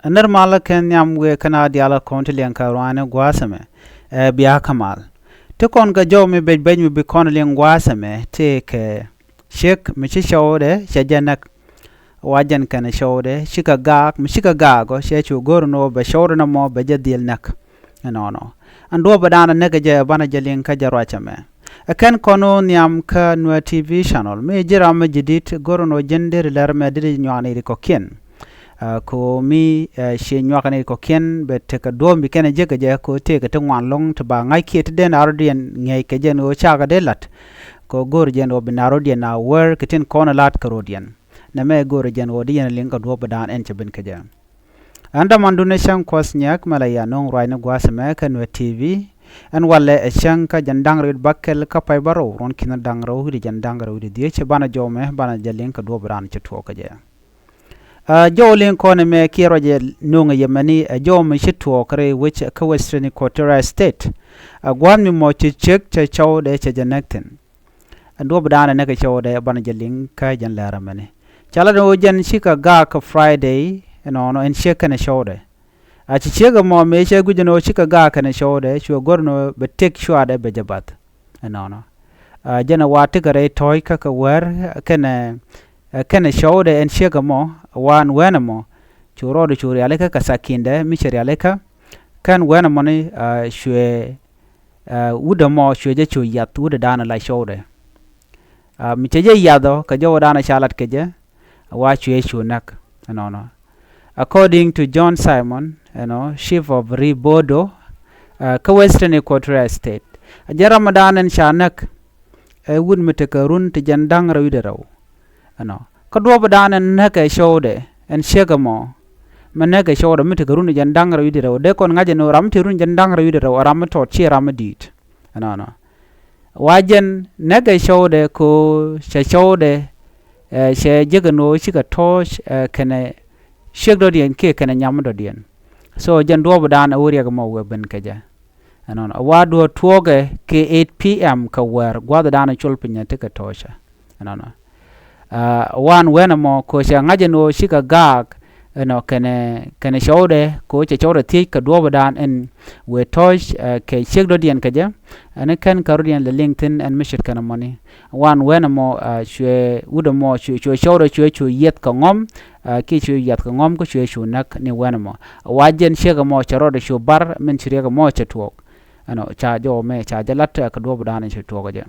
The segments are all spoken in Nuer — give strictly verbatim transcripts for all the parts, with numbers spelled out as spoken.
Ɛ nɛr mal kɛn nhiam wëë kɛn a diaal kɔn ti liɛŋ kɛ ruaani gua̱a̱th ɛmɛ. Ɛ bia kä mal. Ti kɔn kɛ jɔw mi bec bec mi bi kɔn liŋ gua̱a̱th ɛmɛ tëëkɛ ciek mi ci cɔwdɛ cɛ jɛ näk. Wa jɛn kɛn cɔwdɛ cikɛ gaak mi cikɛ gaak ɔ cɛ cu go̱r ni ɣöö bɛ cɔwdɛ nɔmɔ bɛ jɛ dhil näk. Ɛnɔnɔ. Ɛn duɔ̱ɔ̱p ɛ daanɛ näk jɛ banɛ jɛ liŋ kä jɛ ruac ɛmɛ. Ɛ kɛn kɔn ɣöö nhiam kä Nuer T V channel mi ji̱ ram mi ji̱ di̱t go̱r ni ɣöö ji̱n deri lɛr mɛ deri nyuakni ri kɔ̱kiɛn. Ɛ, kɛ ɣöö mi, ɛ, ci nyuakni kɔ̱kiɛn bɛ tekɛ duɔ̱ɔ̱p mi kɛn ɛ jek kɛ jɛ kɛ ɣöö tëëkɛ ti ŋuan lɔ̱ŋ ti ba ŋa̱c kiɛ ti den a rɔ̱diɛn ŋi̱eec kɛ jɛn ɣöö cakɛ dee la̱t. Kɛ ɣöö go̱o̱r jɛn ɣöö bi na rɔ̱diɛn a wär kɛ tin kɔn ɛ la̱t kɛ rɔ̱diɛn. Nɛmɛ go̱o̱r jɛn ɣöö di yɛn liŋ kɛ duɔ̱ɔ̱p ɛ daan ɛn cɛ ben kɛ jɛ. Ɛn dämandun ɛ cäŋ kuɔth nyiɛk mɛ la ya no̱o̱ŋ ruacni gua̱a̱th ɛmɛ kɛ Nuer T V. Ɛn walɛ ɛ cäŋ kä jɛn da̱ŋ rɛw wi̱cdɛ bäkɛl kä pay bärɔw ruɔ̱n ki̱n da̱ŋ rɛw wi̱cdɛ jiɛn da̱ŋ rɛw wi̱cdɛ dhieec banɛ jɔw mɛ banɛ jɛ liŋ kɛ duɔ̱ɔ̱p ɛ daan cɛ tuɔɔk kɛ jɛ. Ɛ, jɔw liŋ kɔn ɛmɛ kiɛ ruacɛ no̱o̱ŋ ɛ yɛ mɛni ɛ jɔw mi ci tuɔɔk rɛy wec kä Western Equatoria State. Ɛ gua̱a̱th mi mɔ ci ciek cɛ cɔwdɛ cɛ jɛ näk thi̱n. Ɛ duɔ̱ɔ̱p ɛ daanɛ näk ɛ cɔwdɛ banɛ jɛ liŋ kä jɛn lɛr ɛmɛni. Ca lat ɛn ɣöö jɛn cikɛ gaak kɛ Friday ɛnɔnɔ ɛn ciek kɛnɛ cɔwdɛ. A ci ciek ɛmɔ mëë cɛ gui̱c ɛn ɣöö cikɛ gaak kɛnɛ cɔwdɛ cuɛ go̱r ɛn ɣöö bɛ tëk cuaadɛ bɛ jɛ bath. Ɛnɔnɔ. A jɛn ɛ wa tekɛ rɛy tɔ̱ɔ̱c kä kɛ wäär kɛnɛ, ɛ, kɛnɛ cɔwdɛ ɛn ciek ɛmɔ ɛ wa ɛn wɛn ɛmɔ. Cu rɔɔdɛ cu rialikä kɛ sakindɛ mi cɛ rialikä. Kɛn wɛn ɛmɔni, a, cuɛ, a, wut ɛmɔ cuɛ jɛ cu yath wut ɛ daanɛ la cɔwdɛ. A, mi cɛ jɛ yath ɔ kɛ jɔw ɛ daanɛ ca lat kɛ jɛ. Wa cuɛ cu näk ɛnɔnɔ. According to John Simon, you know, chief of Ribodo, uh, kä Western Equatoria State. A jɛ ram ɛ daanɛ ca näk ɛ wut mi tekɛ run ti jɛn da̱ŋ rɛw wi̱cdɛ rɛw. Ɛnɔ kä duɔ̱ɔ̱p ɛ daanɛ näk ɛ cɔwdɛ ɛn ciek ɛmɔ. Mɛ näk ɛ cɔwdɛ mi tekɛ run ti jɛn da̱ŋ rɛw wi̱cdɛ rɛw dee kɔn ŋa̱c ɛn ɣöö ram mi te run jɛn da̱ŋ rɛw wi̱cdɛ rɛw ɛ ram mi tɔt ciɛ ram mi di̱i̱t. Ɛnɔnɔ. Wa jɛn näk ɛ cɔwdɛ kɛ ɣöö cɛ cɔwdɛ, ɛ, cɛ jek ɛn ɣöö cikɛ tɔ̱ɔ̱c, ɛ, kɛnɛ ciek dɔ̱diɛn kiɛ kɛnɛ nyam dɔ̱diɛn. So jɛn duɔ̱ɔ̱p ɛ daanɛ ɣöö riɛk ɛmɔ wëë ben kɛ jɛ. Ɛnɔnɔ wa duɔ̱ɔ̱r tuɔɔkɛ kɛ eight P M kɛ wäär gua̱a̱th ɛ daanɛ col piny ɛ tekɛ tɔ̱ɔ̱cä. Ɛnɔnɔ. A, wan wɛn ɛmɔ kɛ ɣöö cɛ ŋa̱c ɛn ɣöö cikɛ gaak ɛnɔ kɛnɛ, kɛnɛ cɔwdɛ kɛ ɣöö cɛ cɔwdɛ thiec kɛ duɔ̱ɔ̱p ɛ daan ɛn wëë tɔ̱ɔ̱c, ɛ, kɛ ciek dɔ̱diɛn kɛ jɛ. Ɛn kɛn kɛ rɔ̱diɛn lɛ liŋ thi̱n ɛn mi ce̱tkɛ nɔmɔni. Wan wɛn ɛmɔ, a, cuɛ wut ɛmɔ cuɛ, cuɛ cɔwdɛ cuɛ cu yiɛth kɛ ŋɔ̱m, a, kiɛ cuɛ yiɛth kɛ ŋɔ̱m kä cuɛ cu näk ni wɛn ɛmɔ. Wa jɛn ciek ɛmɔ cɛ rɔɔdɛ cu bar min ci riɛk ɛmɔ cɛ tuɔɔk. Ɛnɔ ca jɔw mɛ ca jɛ lat, a, kɛ duɔ̱ɔ̱p ɛ daan ɛn cɛ tuɔɔk ɛ jɛ.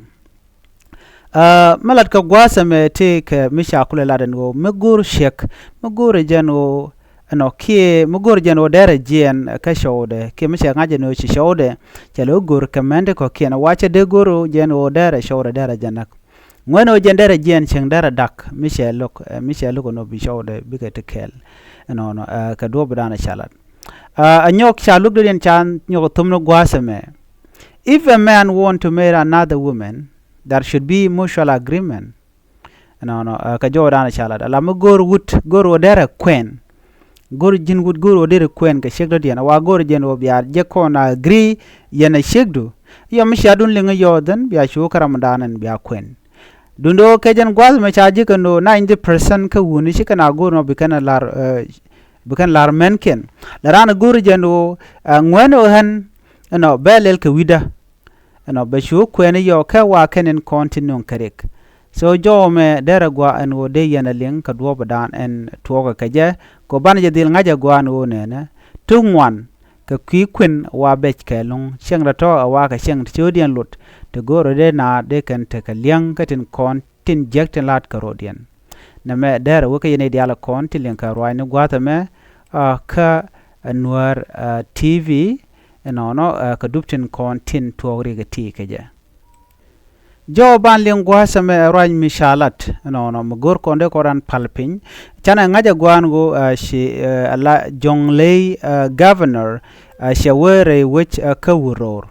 A, mi lat kɛ gua̱a̱th ɛmɛ tëëkɛ mi ca kulɛ lat ɛn ɣöö mi go̱o̱r ciek mi go̱o̱r ɛ jɛn ɣöö ɛnɔ kiɛ mi go̱o̱r ɛ jɛn ɣöö dɛrɛ jiɛɛn kä cɔwdɛ kiɛ mi cɛ ŋa̱c ɛn ɣöö ci cɔwdɛ. Cɛ lɛ wä go̱o̱r kɛ mɛn ti kɔ̱kiɛn wa cɛ dee go̱o̱r ɣöö jɛn ɣöö dɛrɛ cɔwdɛ dɛrɛ jɛ näk. Ŋuɛn ɣöö jɛn dɛrɛ jiɛɛn cieŋ dɛrɛ da̱k mi cɛ lo̱k, ɛ, mi cɛ lo̱k ɛn ɣöö bi cɔwdɛ bikɛ ti kɛɛl. Ɛnɔnɔ, ɛ, kɛ duɔ̱ɔ̱p ɛ daan ɛ ca lat. A, a nyɔk ca luäk dɔ̱diɛn ca nyɔk thom ni gua̱a̱th ɛmɛ. If a man want to marry another woman, there should be mutual agreement. Ɛnɔnɔ, ɛ, kɛ jɔwdan ca lat ala mi go̱o̱r wut go̱o̱r wä derɛ kuɛn. Go̱o̱r ji̱n wut go̱o̱r wä derɛ kuɛn kɛ ciek dɔ̱diɛn wa go̱o̱r jɛn wä bia jɛ kɔn agree yɛn ɛ ciekdu. Yɔ mi cia dun liŋ yɔ dhän bia cu kä ramdan ɛn bia kuɛn. Duundɛ ɣöö kɛ jɛn gua̱th mɛ ca ji̱ kɛn ɣöö ninety percent kä wuni ci kɛn a go̱o̱r nɔ bi kɛn lar, ɛ, bi kɛn lar mɛnkiɛn. Lɛ raan ɛ go̱o̱r jɛn ɣöö, ɛ, ŋuɛ̈n ɣöö ɣän ɛnɔ bɛ lɛl kɛ wi̱cdä. Ɛnɔ bɛ cu kuɛn i̱ yɔɔk kɛ wa kɛn in kɔn ti nöŋ kɛ rik. So jɔwä mɛ derɛ gua ɛn ɣöö dee yɛn ɛ liŋ kɛ duɔ̱ɔ̱pdan ɛn tuɔɔkɛ kɛ jɛ kɛ ɣöö banɛ jɛ dhil ŋa̱c ɛ gua ɛn ɣöö nɛnɛ ti ŋuan kɛ kui̱ kuën wa bɛc kɛ luŋ cieŋ rɛ tɔ̱ ɛ wa kɛ cieŋ ti cio̱o̱diɛn lot ti go̱o̱rɛ dee na dee kɛn tekɛ liäŋ kä tin kɔn tin jiäk tin la̱t kɛ ro̱diɛn. Nɛmɛ dɛrɛ wek kä yɛn i̱ diaal kɔn tin liŋ kɛ ruaacni gua̱a̱th ɛmɛ, a, kä, a, Nuäär, a, T V, ɛnɔnɔ, a, kɛ dup tin kɔn tin tuɔɔk rik ɛ ti kɛ jɛ. Jɔw ban liŋ gua̱a̱th ɛmɛ ɛ ruac mi ca lat ɛnɔnɔ mi go̱r kɔn dee kɔn ran pal piny. Canɛ ŋa̱c ɛ gua̱a̱n ɣöö, a, ci, a, ala Jonglei, a, governor, a, cɛ wee rɛy wec, a, kä Wuror.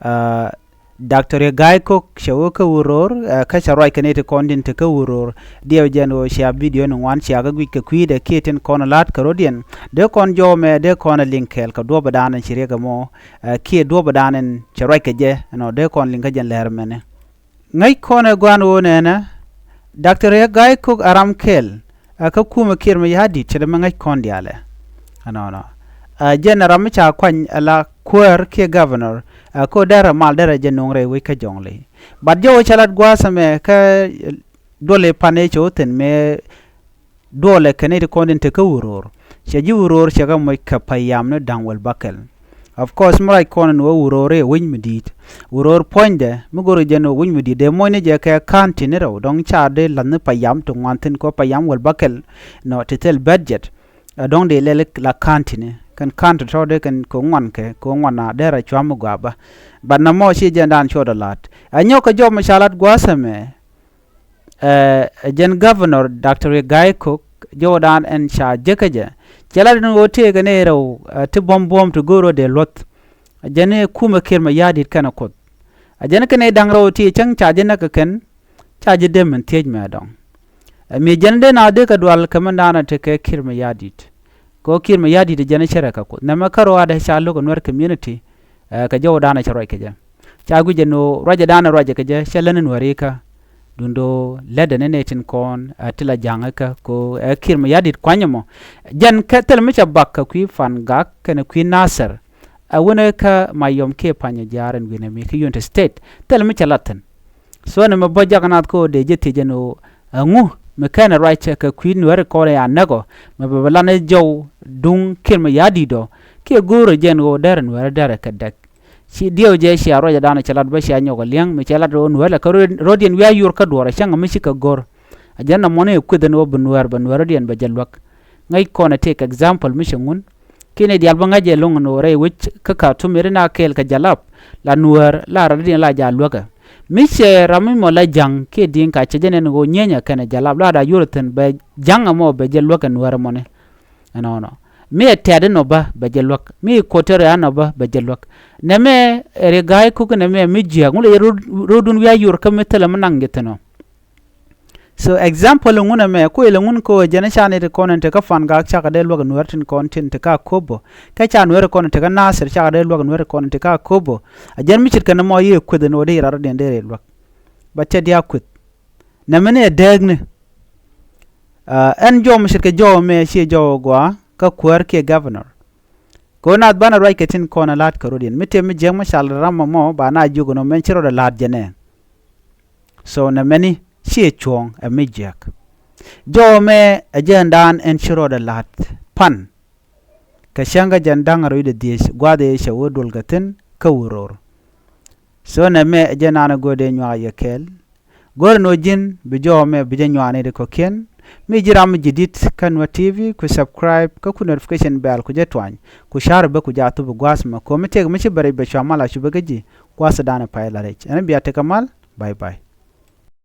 A, Doctor Riek Gai Kok cɛ wee kä Wuror, a, kä cɛ ruac kɛ ni ti kɔn din ti kä Wuror. Diɛw jɛn ɣöö cia video ni ŋuan cia kä guic kɛ kui̱dɛ kiɛ tin kɔn la̱t kɛ ro̱diɛn. Dee kɔn jɔw mɛ dee kɔn a liŋ kɛɛl kɛ duɔ̱pɛ daanɛ ci riɛk ɛmɔ, a, kiɛ duɔ̱pɛ daanɛ cɛ ruac kɛ jɛ ɛnɔ dee kɔn liŋ kä jɛn lɛr mɛnɛ. Ŋäc kɔn ɛ gua̱a̱n ɣöö nɛnɛ Doctor Riek Gai Kok a ram kɛl, a, kä kumɛ Kiir Mayardit cɛ dee mɛ ŋäc kɔn diaalɛ. Ɛnɔnɔ. Ɛ jɛn ram mi ca kuany ɛ la kuäär kiɛ governor, ɛ ko derɛ mal derɛ jɛ nuŋ rɛy wec kä Jɔŋli. But jɛ wä cɛ lat gua̱a̱th ɛmɛ kä duɔl i̱ pan ëë cɛ wä thi̱n mëë duɔlɛ kɛn i̱ ti kɔn in te kä Wuror. Cɛ ji̱ Wuror cɛ kɛ moc kɛ payam ni da̱ŋ wäl bäkɛl. Of course mi ruac kɔn in wä Wuror i̱ wi̱ny mi di̱i̱t. Wuror puɔ̱nydɛ mi go̱r jɛn wä wi̱ny mi di̱i̱t dee moc ni jɛ kɛ county ni rɛw dɔ̱ŋ ca dee la̱th ni payam ti ŋuan thi̱n kɛ payam wäl bäkɛl. Nɔ ti thil budget. Ɛ dɔ̱ŋ dee lɛl la county ni kɛn county tɔ̱ dee kɛn kɛ ŋuan kɛ kɛ ŋuan a derɛ cuam mi gɔaa bä. But nɔmɔ ci jɛn dan cuɔt a la̱t ɛ nyɔk kɛ jɔp mi ca lat gua̱a̱th ɛmɛ. Ɛ jɛn governor Doctor Riek Gai Kok jɔwdan ɛn ca jekä jɛ. Cɛ lat in ɣöö tëëkɛ ni rɛw ɛ ti buɔ̱m buɔ̱m ti go̱o̱r ɣöö dee luɔ̱th. Ɛ jɛn i̱ kumɛ Kiir Mayardit kɛnɛ Kuoth. Ɛ jɛn kɛn i̱ da̱ŋ rɛw ti cäŋ ca ji̱ näk kɛ kɛn ca ji̱ dee min thiec mɛ dɔ̱ŋ. Ɛ mi jɛn dee na dee kɛ dual kɛ min daanɔ tekɛ Kiir Mayardit. Kɛ ɣöö Kiir Mayardit ɛ jɛn cärɛ kɛ Kuoth nɛmɛ kärɔaadɛ ca lo̱k ɛ Nuer community. Ɛ kɛ jɔwdan ɛ cɛ ruac kɛ jɛ ca guic ɛn ɣöö ruacɛ daanɔ ruacɛ kɛ jɛ cɛ län in wääri kä. Duundɛ ɣöö lätdɛ ni nɛy tin kɔn ɛ ti la ja̱ŋä kä kɛ ɣöö ɛ Kiir Mayardit kuany ɛmɔ. Jɛn kɛ thil mi cɛ bak kɛ kui̱ Pan Gak kɛnɛ kui̱ Nasir. Ɛ wunɛ kä Mayom kiɛ Panyɛ Ja̱a̱r ɛn wi̱nɛ mi kä Unity State thil mi cɛ lat thi̱n. So nɛmɛ bä jak naath kä ɣöö dee jɛ thiec ɛn ɣöö ɛŋu mi kɛn ɛ ruac kɛ kui̱ Nuääri kɔn ɛ a näk ɔ mi bɛ bɛ lan ɛ jɔw duŋ Kiir Mayardit ɔ kiɛ go̱o̱rä jɛn ɣöö derɛ Nuääri derɛ kɛ däk. Ci diɛw jɛ cia ruacɛ danɔ cɛ lat bä cia nyɔk ɛ li̱eŋ mi cɛ lat ɣöö Nuäär lɛ kä rot, rot yɛn wi̱i̱ a yur kä duɔrɛ cäŋ mi ci kɛ go̱r. A jɛn nɔmɔni ɛ kueth ɛn ɣöö bi Nuäär bɛ Nuäär rot yɛn bɛ jɛ luäk. Ŋäc kɔn ɛ tëëk example mi cɛ ŋun. Kiɛ ni diaal bä ŋa̱c ɛ lo̱ŋ ɛn ɣöö rɛy wec kä Khartoum ɛ ri na kɛɛl kɛ Jalap la Nuäär la radiɛn la ja̱ luäkä. Mi cɛ ram mi mɔ la ja̱ŋ kiɛ di̱i̱ŋ ka cɛ jɛ nɛn ɣöö nyienyɛ kɛnɛ Jalap la da yur thi̱n bɛ ja̱ŋ ɛmɔ bɛ jɛ luäkä Nuäär ɛmɔni. Ɛnɔnɔ mi ɛ tɛ̈t inɔ bä bɛ jɛ luäk mi ɛ ko̱tɛr inɔ bä bɛ jɛ luäk. Nɛmɛ ɛ Riek Gai Kok nɛmɛ mi jiääk ŋulɛ jɛ rot, rotdun wi̱i̱ a yur kä mi thilɛ mi naŋ jɛ thi̱n ɔ. So example ŋun ɛmɛ kuël ŋun kɛ ɣöö jɛn ca ni ti kɔn in ti kä Pan Gak cakɛ dee luäk Nuäär tin kɔn tin ti kä Akobo. Kä ca Nuäär kɔn in ti kä Nasir cakɛ dee luäk Nuäär kɔn in ti kä Akobo. A jɛn mi ce̱tkɛ ni mɔ yiëë kueth in ɣöö dee rar rɔ̱diɛn dee rɛy luäk. Bɛ tɛt diaal kueth. Nɛmɛ ni ɛ dääkni. Ɛn jɔw mi ce̱tkɛ jɔw ɛmɛ ciɛ jɔw ɛ gɔaa kä kuäär kiɛ governor. Kɛ ɣöö naath banɛ ruac kɛ tin kɔn ɛ la̱t kɛ rɔ̱diɛn mi tëë mi jiäk mi cal ram ɛmɔ ba na jiök ɛn ɣöö mɛn ci rɔɔdɛ la̱t jɛ nɛ. So nɛmɛni ciɛ cuɔ̱ɔ̱ŋ ɛ mi jiääk. Jɔw ɛmɛ ɛ jɛɛndan ɛn ci rɔɔdɛ la̱t pan. Kɛ cäŋ kä jɛn da̱ŋ rɛw wi̱cdɛ dhieec gua̱a̱th ëë cɛ wä duɔl kɛ thi̱n kä Wuror. So nɛmɛ ɛ jɛɛndan ɛ go̱o̱r dee nyuak yɛ kɛɛl. Go̱o̱rɛ ni ɣöö ji̱n bi jɔw ɛmɛ bi jɛ nyuak ni ti kɔ̱kiɛn. Mi ji̱ ram mi ji̱ di̱t kä Nuer T V ku subscribe kä ku notification bell ku jɛ tuany. Ku ca̱r bä ku jɛ a thup gua̱a̱th mɛ ko̱mi tëëk mi ci bɛ rɛc bɛ cua mal a cupɛ kä ji̱ gua̱a̱th danɛ pay la rɛc. Ɛn bia tekɛ mal. Bye bye.